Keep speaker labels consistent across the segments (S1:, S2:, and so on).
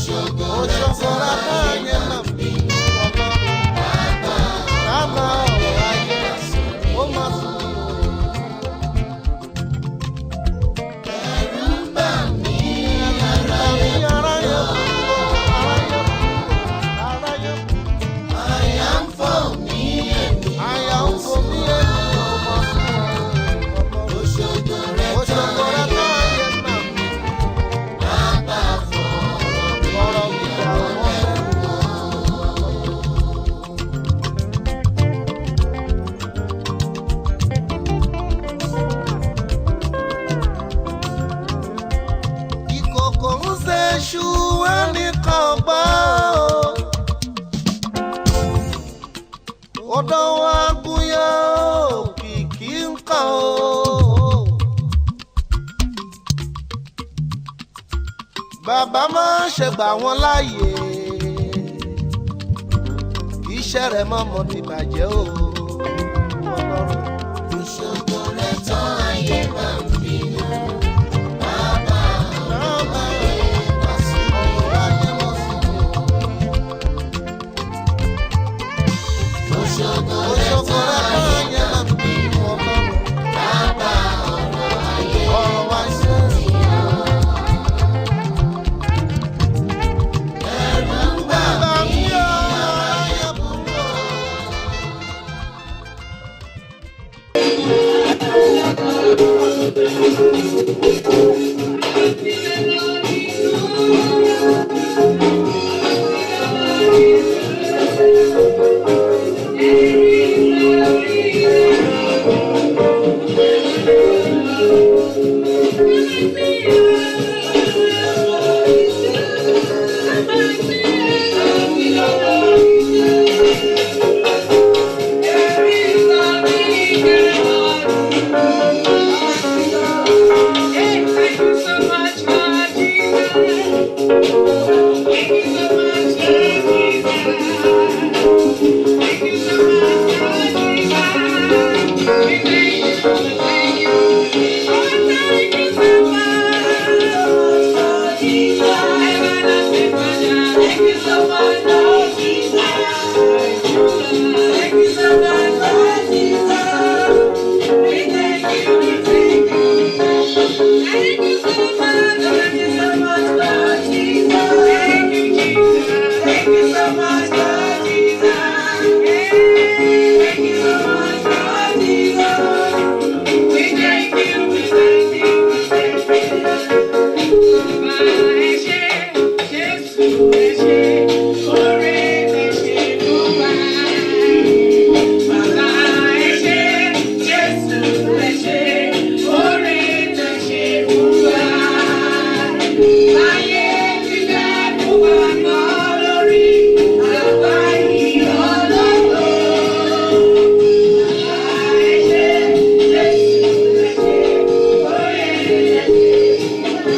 S1: Òṣogbo rẹ̀ tán ayé máa ń bínú. Bàbá ọ̀rọ̀ ayé ó máa sùn mí o. Ẹ̀rù ń bà mí, aráyé burú. Àyà ń fò mí, èmi ò sùn. Òṣogbo rẹ̀ tán ayé máa ń bínú. Bàbá fọ̀rọ̀ mi dà wọ́n lẹ́rù. Ìkòkò ń ṣe ṣú ẹnìkan gbọ́ o. Ọ̀dọ̀ wa gúnyán òkìkí ń kàn o. Bàbá máa ń ṣe gbà wọ́n láàyè. Iṣẹ́ rẹ̀ mọ́mọ́ ti bàjẹ́ o. Ọlọ́run. Ìṣòro rẹ̀ tán ayé máa ń bínú. Bàbá ọ̀rọ̀ ayé máa sùn mí o. Òṣogbo rẹ̀ tán ayé máa ń bínú. Bàbá ọ̀rọ̀ ayé máa sùn mí o. Ẹ̀rù ń bà mí aráyé burú o.
S2: Thank you so much, Lord Jesus. Thank you so much, Lord Jesus. Thank you so much, Lord Jesus. We thank you, we thank you. Oh, thank you so much, Lord Jesus. Everlasting Father, thank you so much, Lord Jesus. Thank you so much, Lord Jesus. We thank you, we thank you. Thank you so much, thank you so much, Lord Jesus. Thank you, Jesus. Thank you so much, Lord Jesus. Thank you so much, Lord Jesus. We thank you, we thank you, we thank you. Bàbá ẹ ṣé, Jésù ẹ ṣé, oore ẹ ṣé fún wa. Bàbá ẹ ṣé, Jésù ẹ ṣé, oore ẹ ṣé fún wa. Ayé ti fẹ́ fún wa mọ́ lórí àwa ìyọ́lọ́gbọ̀n. Bàbá ẹ ṣé, Jésù ẹ ṣé, oore ẹ ṣé fún wa.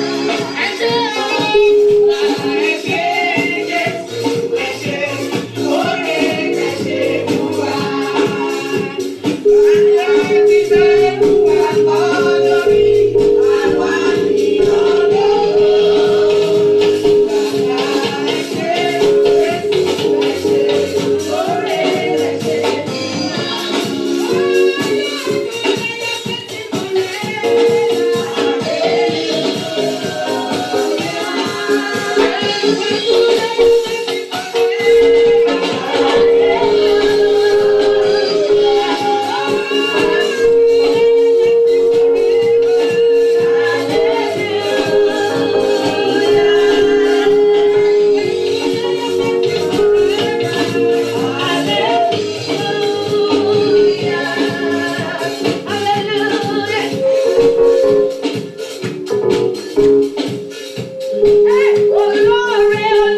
S2: Ẹ ṣé o, bàbá ẹ ṣé, Jésù ẹ ṣé, oore ẹ ṣé fún wa. Ayé ti fẹ́ fún wa mọ́ lórí àwa ìyọ́lọ́gbọ̀n. Bàbá ẹ ṣé, Jésù ẹ ṣé, oore ẹ ṣé fún wa. Olóore.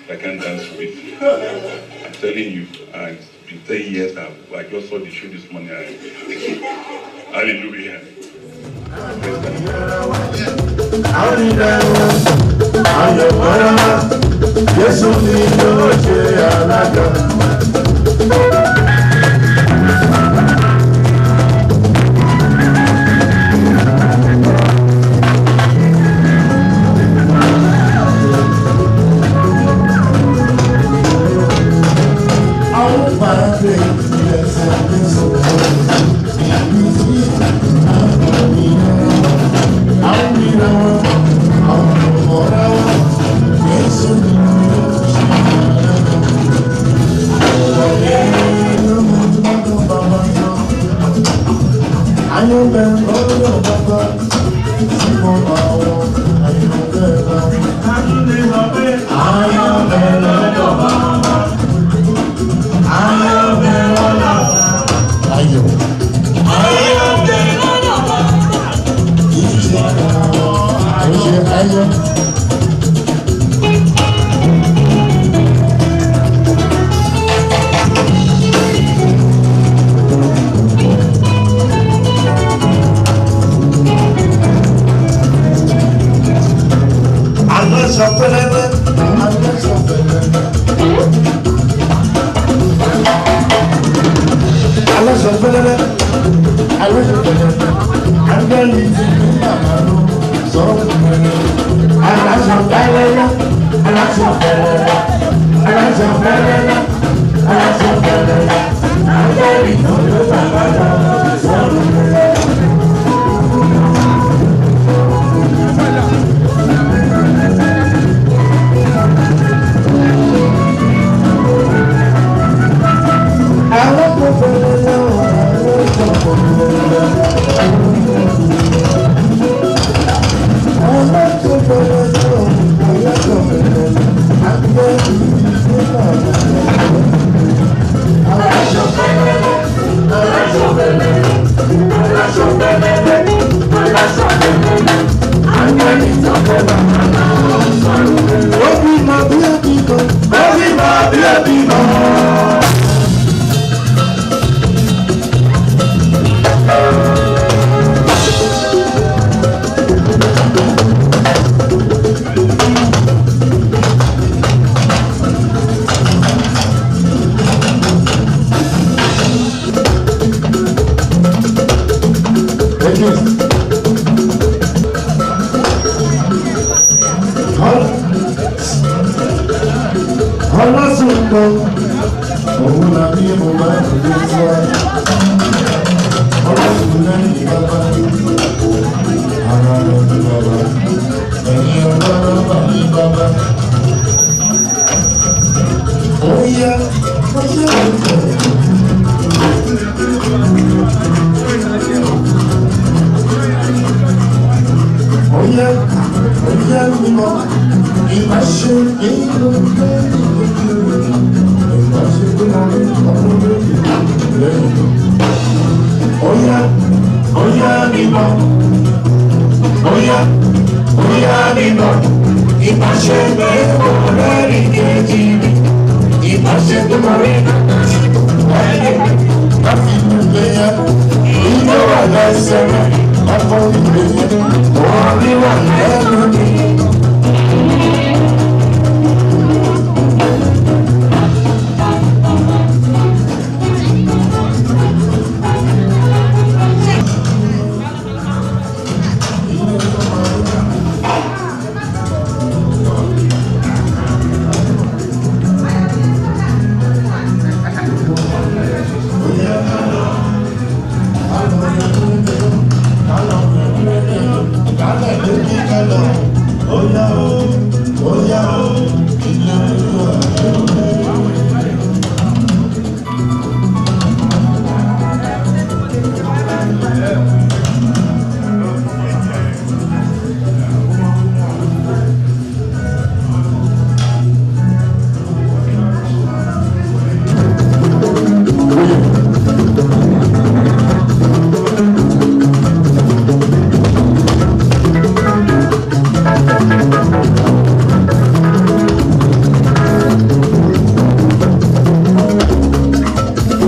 S3: I can't dance with. I'm telling you, it's been 10 years. I just saw the show this morning. Hallelujah.
S4: Oya, oya mímọ́, ìbáṣe nínú ìbáṣe tó máa ń ọdún méjì lẹ́yìn. Oya, oya mímọ́, oya, oya mímọ́, ìbáṣe nínú lẹ́rìí kejì mi, ìbáṣe tó máa ń lẹ́yìn. Láti ìlú yẹn, ìjọ wà lẹ́sẹ̀ rẹ̀, ọkọ̀ ìlú yẹn, orí wà lẹ́nu mi.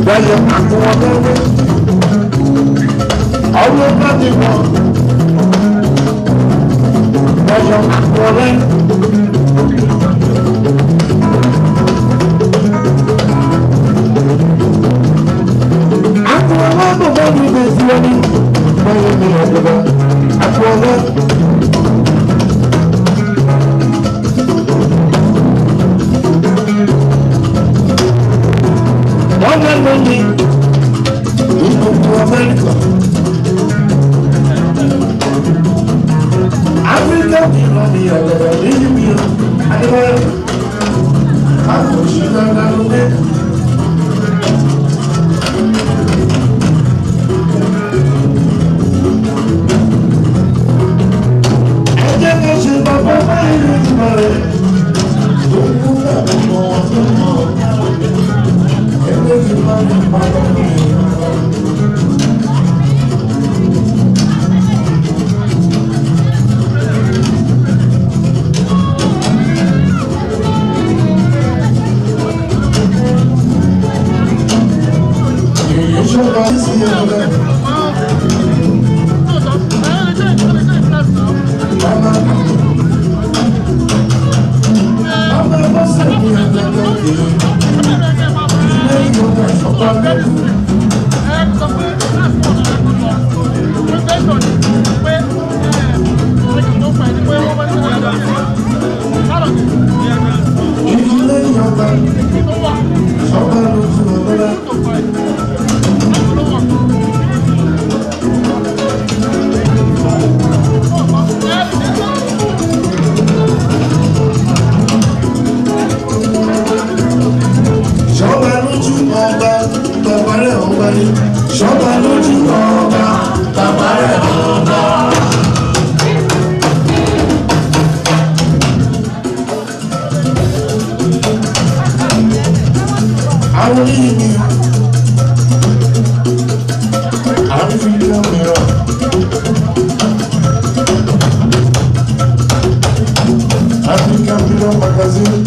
S4: Bẹ́ẹ̀ àkùn ọ̀bẹ̀rẹ̀ ọ̀rọ̀ bá ti wọ̀. Bẹ́ẹ̀ àkùn ọ̀bẹ̀rẹ̀. Àkùn ọ̀bẹ̀rẹ̀ bò bá mi bẹ̀ sí ẹni. Bẹ́ẹ̀ ni ọ̀dọ̀dọ̀ àkùn ọ̀bẹ̀rẹ̀. Wọ́n fẹ́ lónìí ní gbogbo Amẹ́ríkà. Áfíríkà mìíràn ni ọ̀gẹ̀dẹ̀ níyì mìíràn. Adébáyọ̀, a kò ṣe dáadáa lóde. Ẹ jẹ́ ká ṣe bàbá báyìí lójúmọ́ rẹ̀. Tó kú bàbá mọ́ wọn tó mọ́. Ẹgbẹ́ ti máa ń pa ọmọ yẹn. Ìṣọba sí ọ̀gá. Mama, mama bọ́sẹ̀ ní ọ̀gá lókè. Ilé ìjọba ìṣọ̀kan lókè. Ilé ìjọba ìṣọ̀kan lójú ọ̀gá. Ṣọba lójú ọba, bàbá rẹ̀ ọba ni. Ṣọba lójú ọba, bàbá rẹ̀ ọba. Àwọn oníyìí ni à ń fi lọ mìíràn. African Freedom Magazine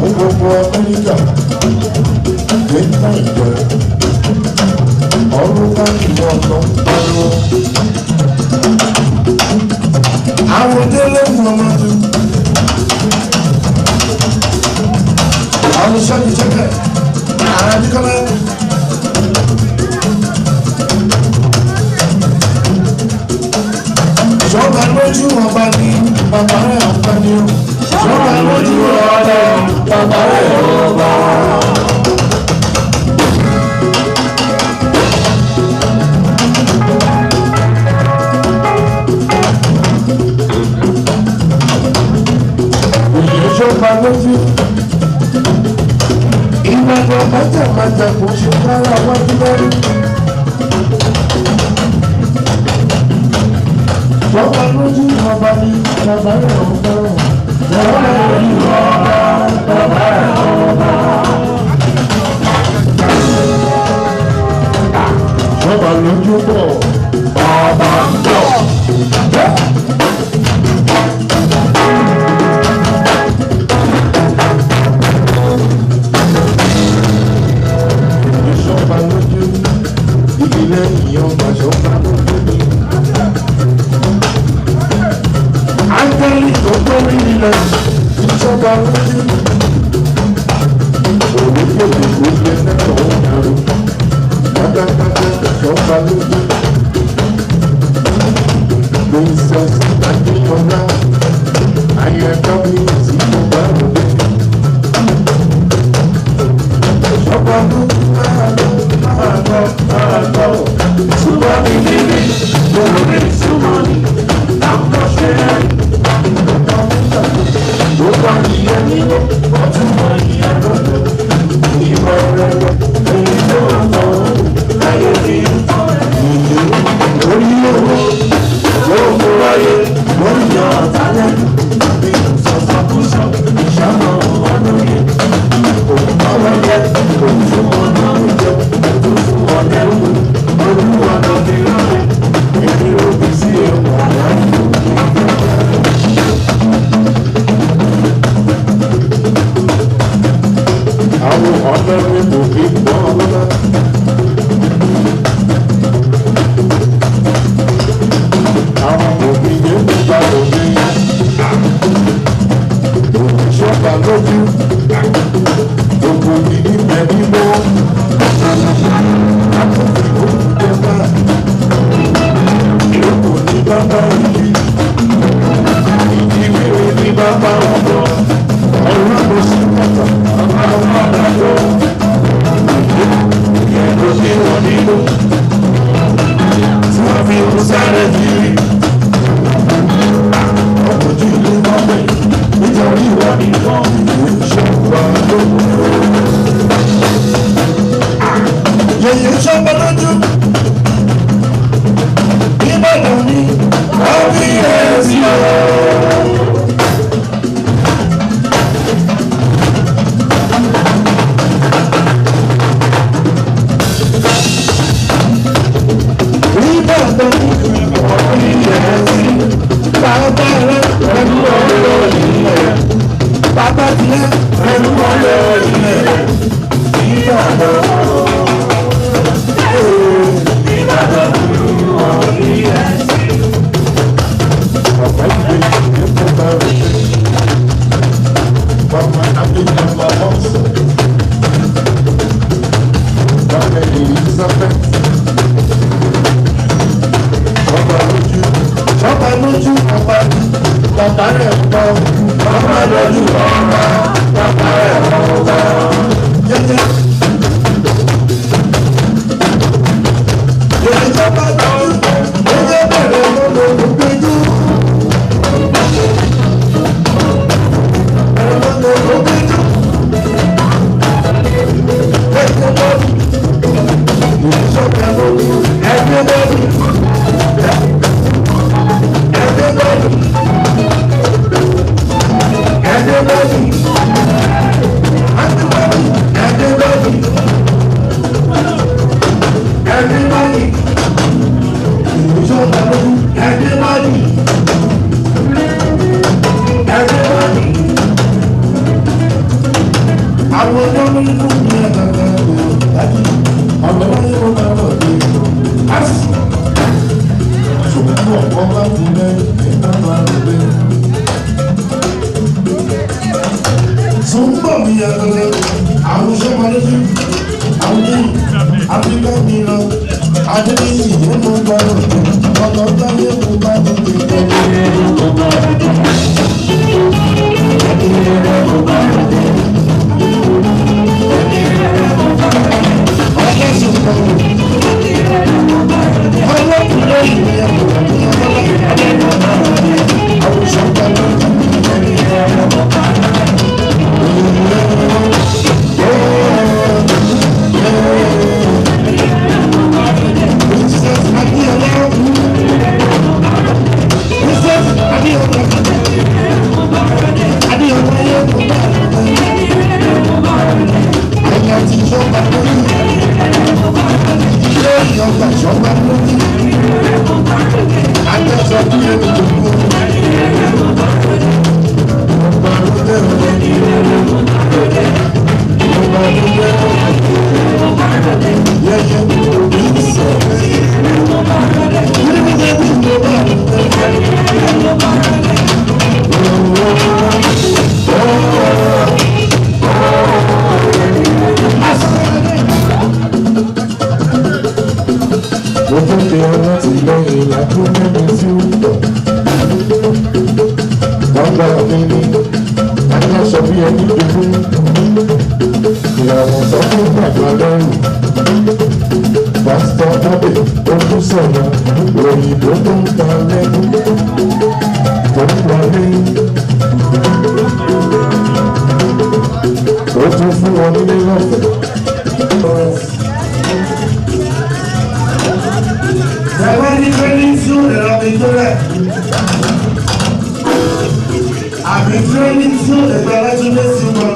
S4: ní gbogbo Amẹ́ríkà ní Nàìjíríà ọdún káàkiri ọ̀tọ̀ ń pariwo. Àwọn délé fún ọmọdé. Àwọn ṣẹ́gi ṣẹ́kẹ̀ àdìkọ́lá. Ṣọba lójú ọba ní bàbá rẹ̀ ọba ní o. Ṣọba lójú ọba bàbá rẹ̀ ọba. Òye ṣọba lójú. Ìgbàgbọ́ májàmájà kò ṣe kára wájú lórí. Ṣọba lójú ọba ní bàbá rẹ̀ ọba. Bàbá rẹ̀ ọba, bàbá rẹ̀ ọba. Ṣọba lójú bọ̀, ọba ń bọ̀. Ṣọba lójú, ìdílé ìyọba ṣọba lójú mi. Áńgẹ́lì tó gbórí ilẹ̀ ìjọba lójú. Òwe gbòdò kò yẹ lẹ́tọ̀ọ́ dàrú. Pátápátá ìjọba lójú. Princess Adéyọlá, ayé kábíyèsí tó bá ròde. Ìjọba lójú máa lọ, máa lọ, máa lọ. Súnmọ́ mi níbí, lórí súnmọ́ mi, àkọ́ṣe rẹ̀. Ó bá ìyẹn nínú, ó tún mọ ìyẹn lọ́dọ̀. Ìmọ̀ rẹ̀ èyí tó ń tọ̀ láyé fi ń tọ́. Ìlú orí owó tó ń mú wáyé, ó ń yọ ọ̀tá lẹ́nu. Bí sọ̀sọ̀kúsọ, ìṣàmọ̀ ọ̀nà yẹn. Òun kọ́ wọn jẹ́, òun fún wọn náà jẹ, òun fún wọn lẹ́rù. Olúwa ló fi rán mi, èmi ò fi sí ẹ̀wọ̀n láyé. Àwọn ọlọ́run kò fi gbọ́ ọlọ́lá. Àwọn òbí yẹn ń bá òbí. Òṣìṣọ́ba lójú. Gbogbo ìdí bẹ nígbó. Àtúntì òkú bá. Ìlókò ní bàbá ìdí. Ìdí wíwí ní bàbá ọ̀dọ́. Ọlọ́run sí pàtàkì. Àwọn àdàjọ́. Ìyẹn ló ṣe wọ́n nínú. Tí wọ́n fi ń sáré kiri. Ọkọ̀ ojú ìlú náà bẹ̀. Nítorí ìwọ nìkan ìlú ṣọ̀gbà lójú. Yèyé ṣọ̀gbà lójú. Ìbàdàn ni ọ́fíìsì o. Ìbàdàn ni ọ́fíìsì. Bàbá rẹ̀ pẹ̀lú ọ̀rọ̀ ilẹ̀. Bàbá tilẹ̀ pẹ̀lú ọ̀rọ̀ ilẹ̀. Ìbàdàn. Ìbàdàn ni ọ́fíìsì. Bàbá ìgbé ìgbé bá rẹ̀ ṣe. Bàbá Abíyàmá ọ̀sán. Bàbá Elizabeth. Bàbá lójú. Bàbá lójú ọba. Bàbá rẹ̀ ń bọ̀. Bàbá lójú ọba. Bàbá rẹ̀ ń bọ̀. Yẹ́yẹ́. Yẹ́yẹ́ bàbá lójú. Yẹ́yẹ́ bẹ̀rẹ̀ lọ́lọ́ gbẹ́jú. Bẹ̀rẹ̀ lọ́lọ́ gbẹ́jú. Yẹ́yẹ́ lọ́lọ́. Ìjọba lójú. Ẹgbẹ́ lọ́lọ́. Everybody, everybody, everybody, everybody, everybody, everybody, everybody. Àwọn ọmọ mi kú ní ẹ̀ka ẹ̀ka ọ̀dọ́ yóò máa lọ dé. Ṣùgbọ́n ọ̀pọ̀ bá ti lẹ́ ẹ̀ka máa lọ dé. Súnbọ̀ mi yàtọ̀lẹ̀, àwọn sọ́mọlẹ́sí, àwọn ní Áfíríkà mi lọ, Adébíyì yóò mú bá lọ dé, ọ̀nà táyé mú bá lọ dé. Mo tún fi alátìlẹ́yìn làdúrà mi tí ó pọ̀. Bàbá mi ní aláṣọ bí ẹni dúdú. Ìyàwó sọ fún bàbá lẹ́rù. Pásítọ̀ Dábè ojú sọ̀rọ̀ òyìnbó tó ń ta lẹ́nu. Tó ń wọlé. Ó tún fún wọn nílé lọ́fẹ̀ẹ́.
S5: Ẹgbẹ́ ní training soon ẹ̀rọ mi tó rẹ̀. Àbí training soon ẹgbẹ́ Ọlátúndé sí wọn.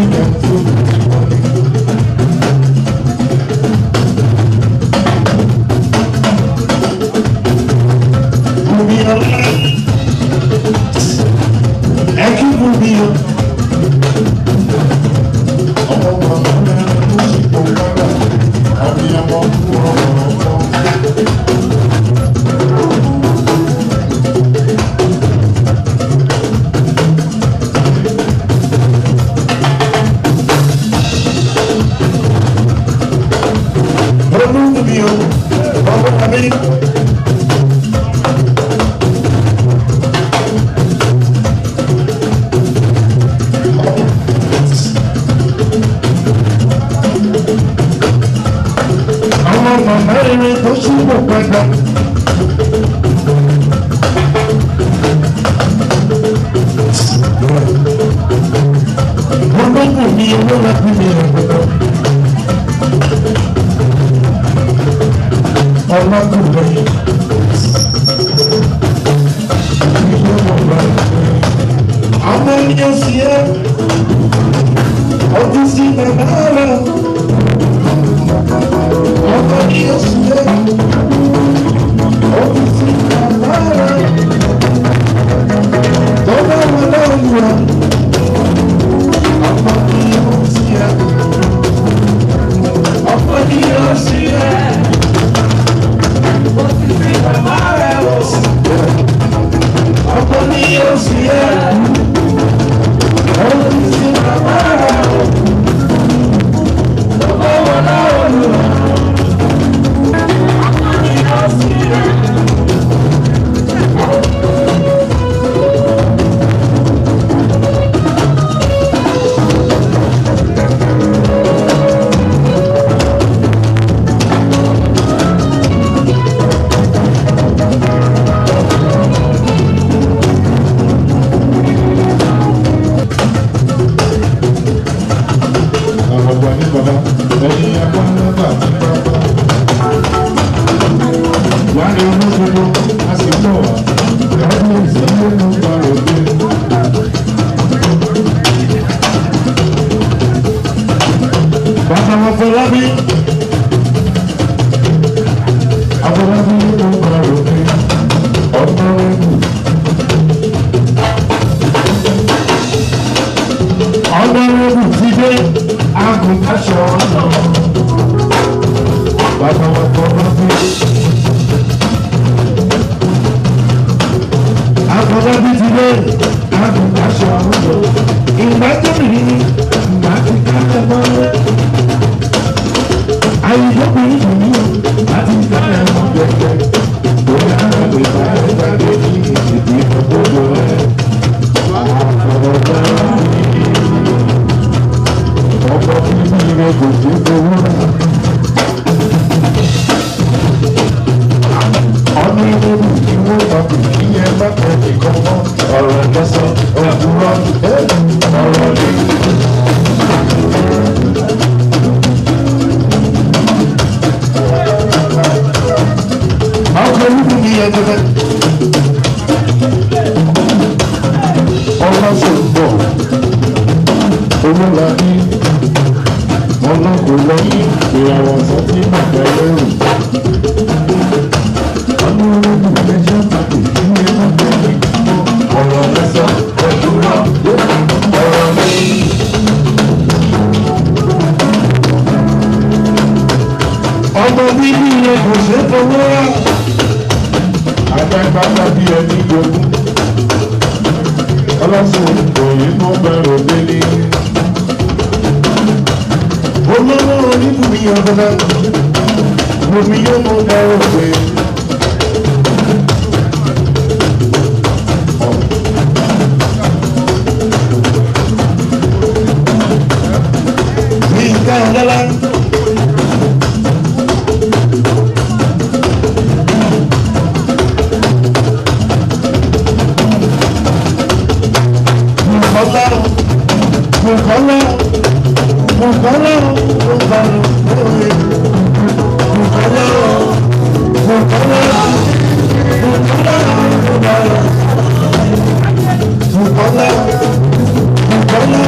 S4: nílẹ̀ tó ti wọlé. Bùnmi ọlá ẹ kí bùnmi o. Ọmọ màmá rẹ̀ ló ṣì kó padà, àbí ọmọ kú ọmọ ọmọ. Olúmi o, ọmọ mi. Ọmọ màmá rere tó ṣubú padà. Olókùn mi owó láti mi rẹ̀ gbọ́dọ̀. Ọlọ́kùnrin. Ọmọ mi ò sí ẹ́, ọdún sí bàbá rẹ̀. Ọmọ mi ò sí ẹ́, ọdún sí bàbá rẹ̀. Tó bá wọn lọ́wọ́ rẹ̀. Ọmọ mi ò sí ẹ́, ọmọ mi ò sí ẹ́. Ọmọ mi ò sí ẹ́, ọdún sí bàbá rẹ̀. Tó bá wọn lọ́wọ́ rẹ̀. Àrọ̀gbà ní bàbá, ẹ̀yin agbára ní bàbá. Láàrin olóṣogbo, a sì bọ̀ wá. Kábíyèsí ló ń bá òde. Bàbá wa Fọlábí. Afọlábí ló ń bá òde. Ọ̀nà ẹ̀kú. Ọ̀nà ẹ̀kú ti dé. Àgùntàṣọ ọ̀nà. Bàbá wa Fọlábí. Afọlábí ti dé. Àgùntàṣọ ọ̀nà. Ìgbà tó mìíràn ni ìgbà tí kálẹ̀ mọ́. Àyíkóbìnrin kò ní o, láti kálẹ̀ mọ́ gẹ́gẹ́. Bóyá lè bá ẹ jáde ní ìdí ọgbọ́dọ̀ rẹ̀. Àfọ̀rọ̀dá mi. Ọkọ̀ bíbí rẹ̀ kò sí owó rà. Ọ̀nà ìlú ni wọ́n bá kò kí ẹ bá pẹ̀ nìkan mọ́. Ọ̀rọ̀ lọ́sọ̀ òwúrọ̀ ọ̀rọ̀ ni. Ọkọ̀ olúkú mi yẹn tẹ́tẹ́. Ọlọ́sọ̀gbọ̀ olólàbí ọlọ́kùnrin ìràwọ̀ sọ́tí bàbá lẹ́rù. Ọdún ológun ẹjọ́ pàtó kí ẹ má bẹ̀rẹ̀ ọ̀rọ̀ lẹ́sọ̀ òwúrọ̀ ọ̀rọ̀ ni. Ọmọ bíbí yẹn kò ṣe é fowó rà. Adágbádá bí ẹni jogún. Ọlọ́sùn òyìn mọ́ bẹ̀rù délé. Olówó oníbùmí ọ̀gbọ́n. Bùnmi yóò mọ bẹ̀rù pé. Yínká Ọlọ́lá. Bùkọ́lá Bùkọ́lá Bùkọ́lá Bùkọ́lá Bùkọ́lá Bùkọ́lá Bùkọ́lá Bùkọ́lá Bùkọ́lá.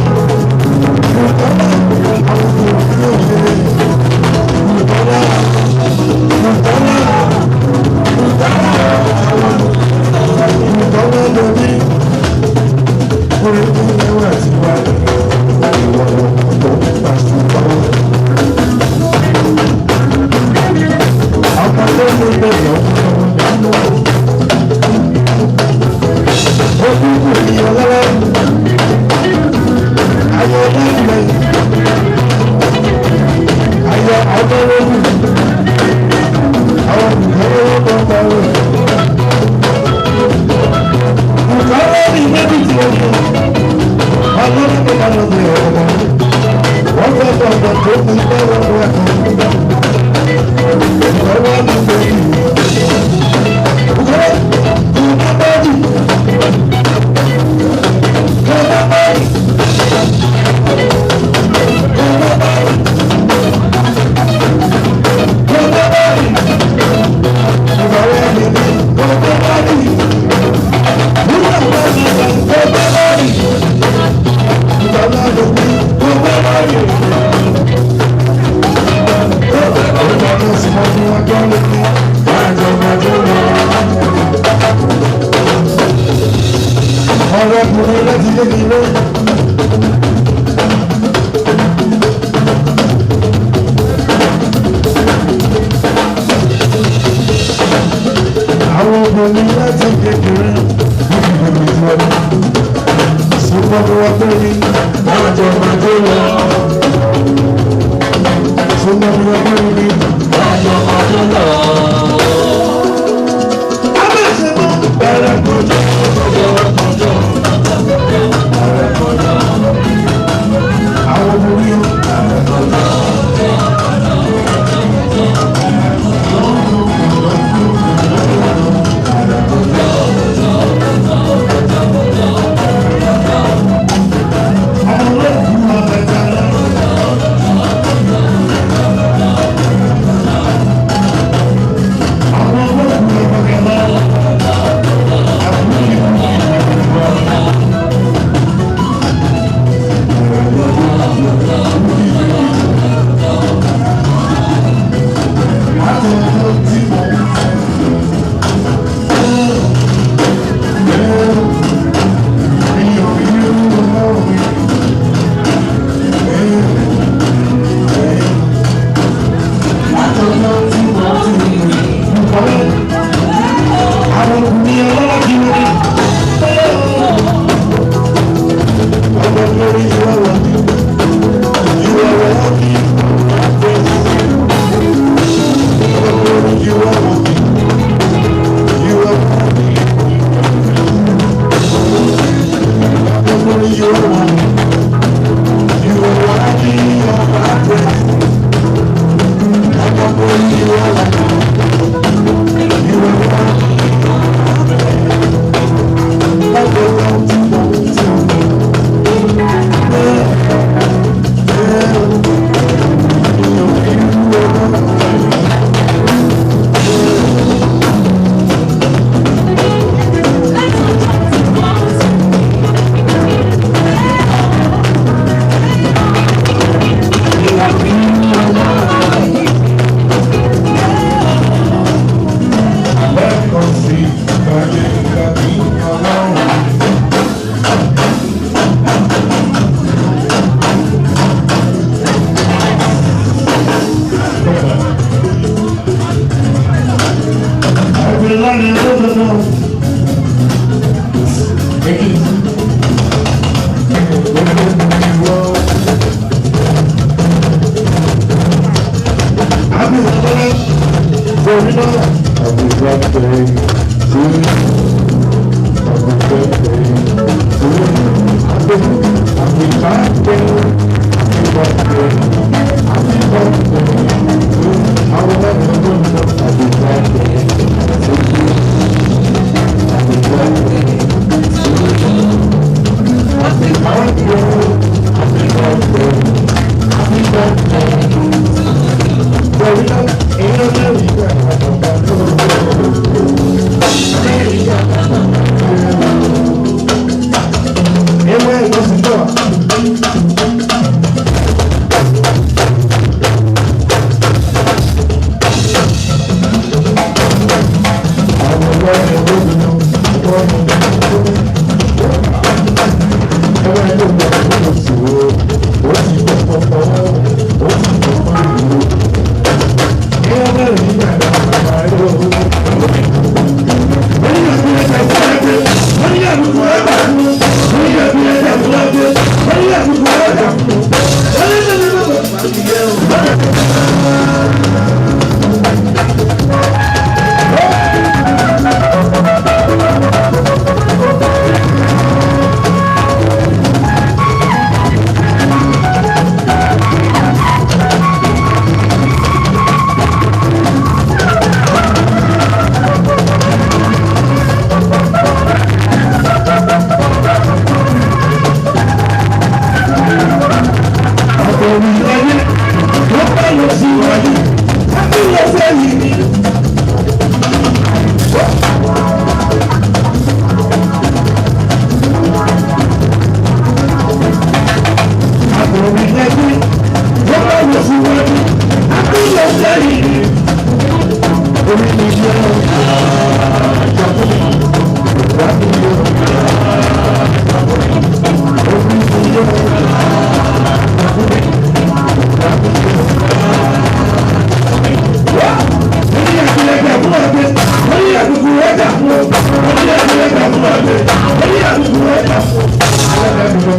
S5: Ọ̀rẹ́kùnrin láti kékeré. Àwọn obìnrin láti kékeré ṣùgbọ́n wọ́n pé ní àjọ màjọ lọ. Ṣùgbọ́n wọ́n pé ní àjọ màjọ lọ. Abẹ́sẹ̀mọ́ bẹ̀rẹ̀ kọjọ́ kọjọ́ bẹ̀rẹ̀ kọjọ́. Àwọn obìnrin bẹ̀rẹ̀ kọjọ́.
S4: Omi lẹ́gbẹ́, wọ́n bá wọ̀ fún wọn ní àbúrò lẹ́yìn. Omi ní ṣe àjàkú, wà ní ṣe omi ní ṣe àjàkú, wà ní ṣe. Oní àgbẹ̀lẹ̀gbẹ̀ fún ọ̀gbẹ́, oní àgùkù ẹ̀dà fún ọ, oní àgbẹ̀lẹ̀gbẹ̀ fún ọ̀gbẹ́, oní àgùkù ẹ̀dà fún ọ.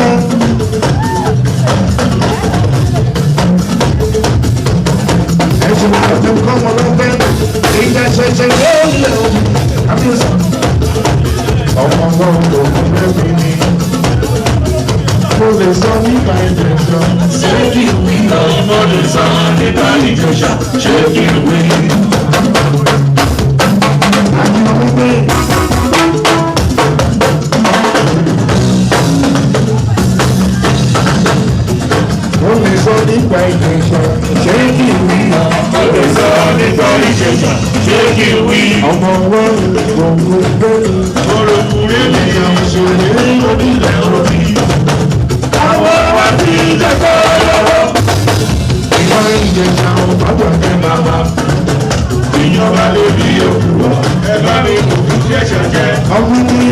S4: Ọmọlọ́pẹ́. Ẹ̀sùn àti ọmọlọ́pẹ́. Ìjà ṣẹ̀ṣẹ̀ yóò lè o. Kábíyèsí. Ọmọ náà kò fún bẹ́ẹ̀ mi. Mo lè sọ nípa Ìjẹ̀ṣà.
S5: Ṣé kí n wí? Mo lè sọ nípa Ìjẹ̀ṣà. Ṣé kí n wí?
S4: Àti ọmọlọ́pẹ́. Mo lè sọ nípa Ìjẹ̀ṣà. Ṣé kí n wí?
S5: Mo lè sọ nípa Ìjẹ̀ṣà. Ṣé kí n wí?
S4: Ọmọ wa gbogbo bẹ́ẹ̀.
S5: Oròkùnrin mi
S4: Ìṣòro
S5: onílẹ̀ òbí. Àwọn wa ti jẹ́kọ̀ọ́ lọ́wọ́.
S4: ìwà Ìjẹ̀ṣà ò bá bàjẹ́.
S5: Bàbá ìjọba lè bí òkúrọ̀. Ẹ bá mi kò fi Ìjẹ̀ṣà jẹ.
S4: Ọmọ ní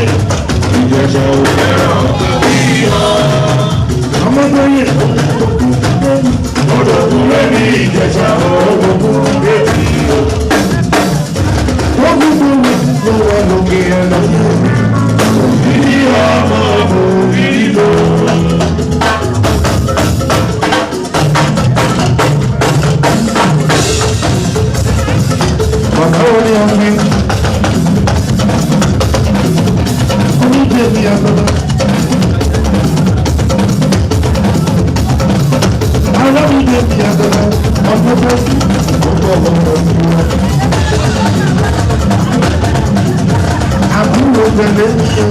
S5: Ìjẹ̀ṣà ò fẹ́ràn iyọ̀.
S4: ọmọ bóyè
S5: Oròkùnrin mi Ìjẹ̀ṣà òkùnkùn bèbí.
S4: wọ́n gbogbo ló wà lókè ẹ̀ lọ́yẹ̀.
S5: Bí ọmọ kò bí lò.
S4: Bàbá orí ọ̀gbìn. Oníjẹ̀bi àgbàdo. Alábìjẹ̀bi àgbàdo. Ọmọ bọ́ sí ọgbọ́ ọmọ sí wa. Àbúrò tẹ̀lé mi o.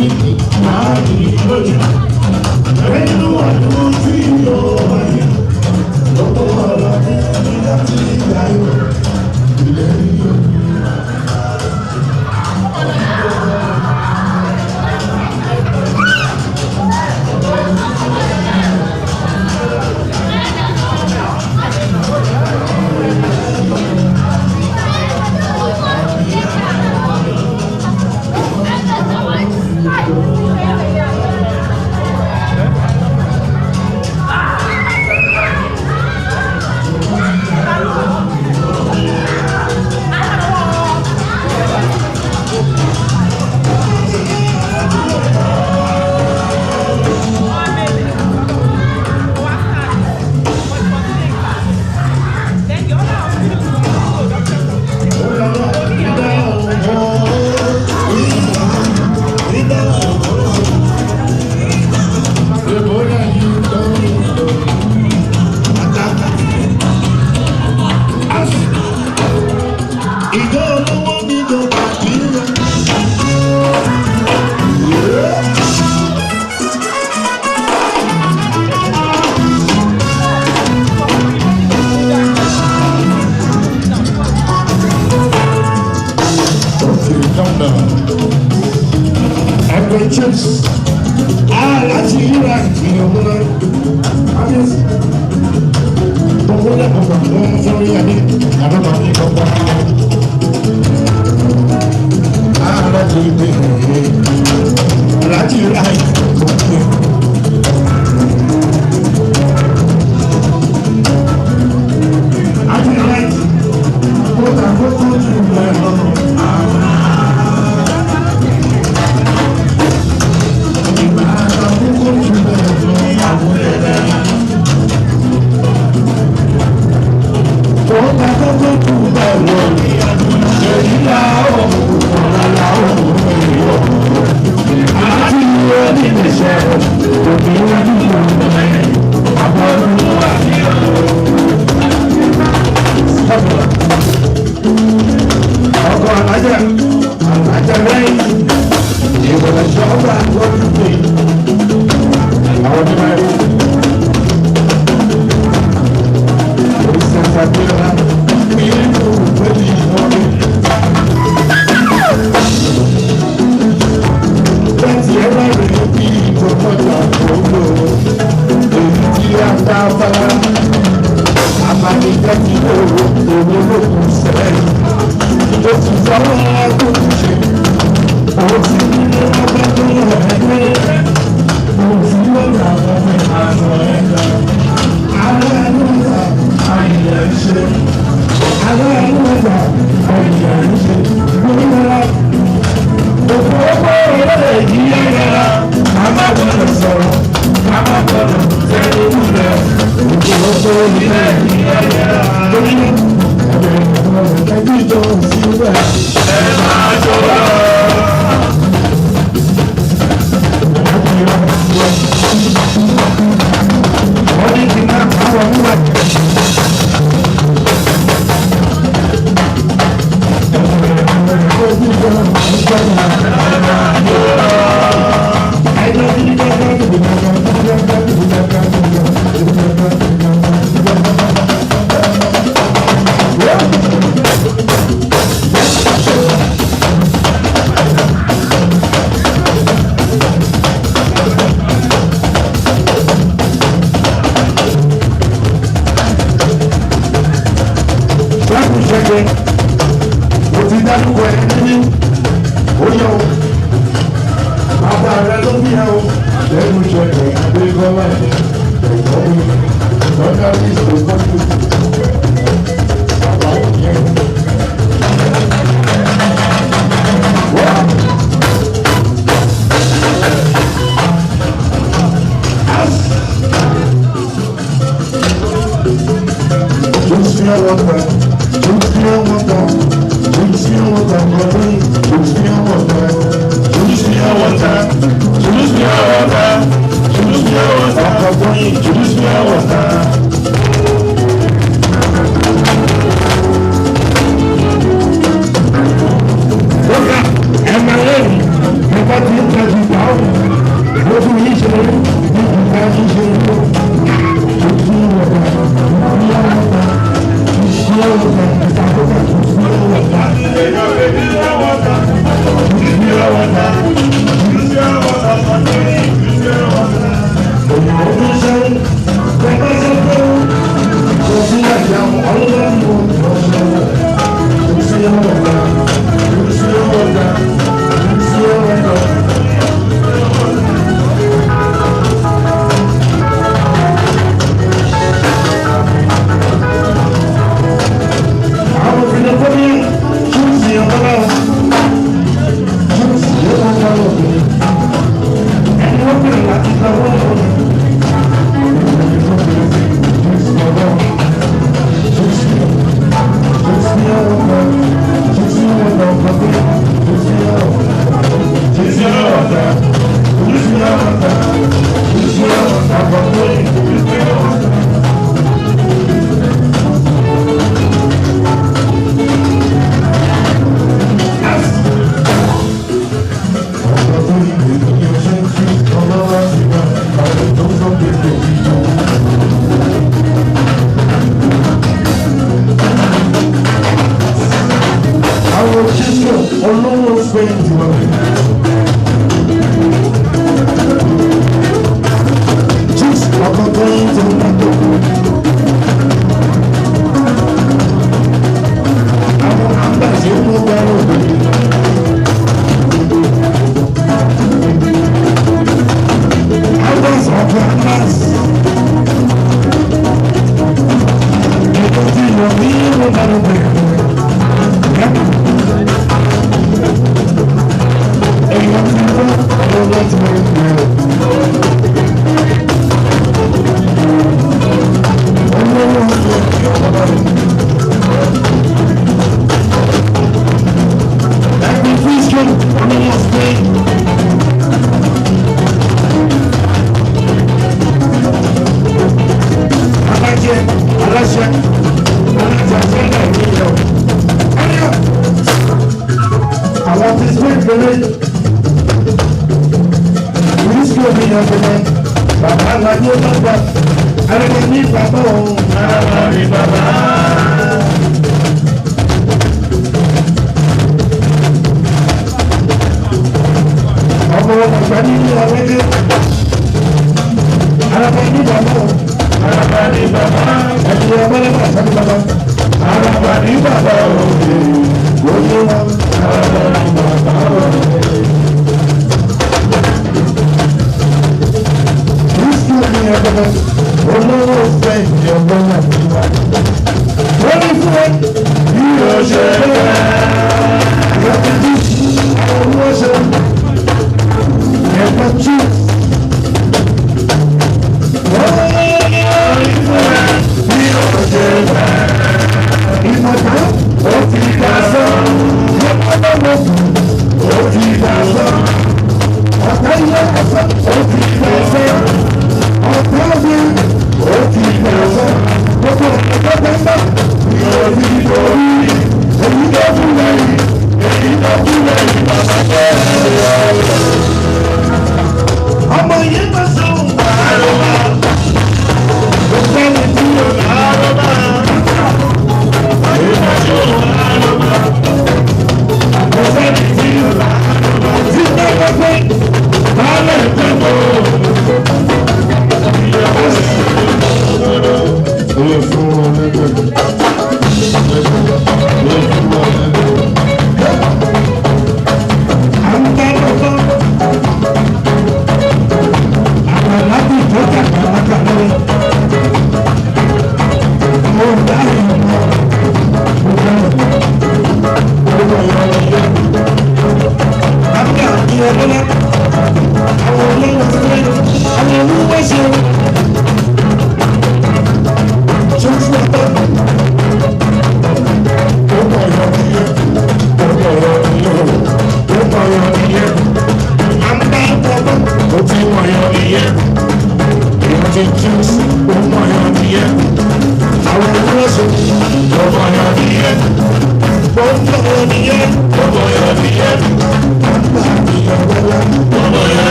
S4: bí máa ní lójú. Nínú ọdún tí yóò wáyé, lọ́pọ̀ ọ̀rọ̀ ní láti ìgbà yóò, ìlérí yóò. Ìjọ olówó mi ló bàbí rẹ̀. Okay, calm down. Ẹgbẹ́ James, ah láti yíra ìgbìyànjú náà, kábíyèsí. Gbogbo lẹ́kọ̀ọ́ kan ló ń fún yàrá àdọ́gba ní kọ́kọ́. Ah láti gbé láti yíra ìgbìyànjú. Láti yíra ìgbìyànjú. Kó ta kókó jù bẹ́ẹ̀ lọ. Ọkọ̀ alájà, alájà lẹ́yìn, ìwọ̀n ìjọba lójú pé àwọn onímọ̀ ẹ̀rọ.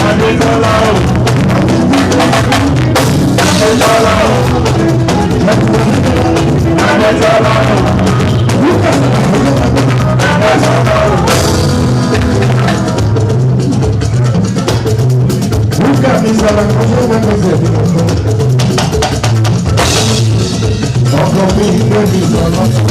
S4: Adétọ́lá o. Adétọ́lá o. Adétọ́lá o. Adétọ́lá o. Rúkà mi sọ̀rọ̀ kọjá mẹ́kọ̀ọ́sẹ̀ mi kọ̀ọ̀kan. Ọkọ̀ mi ló mi sọ̀rọ̀.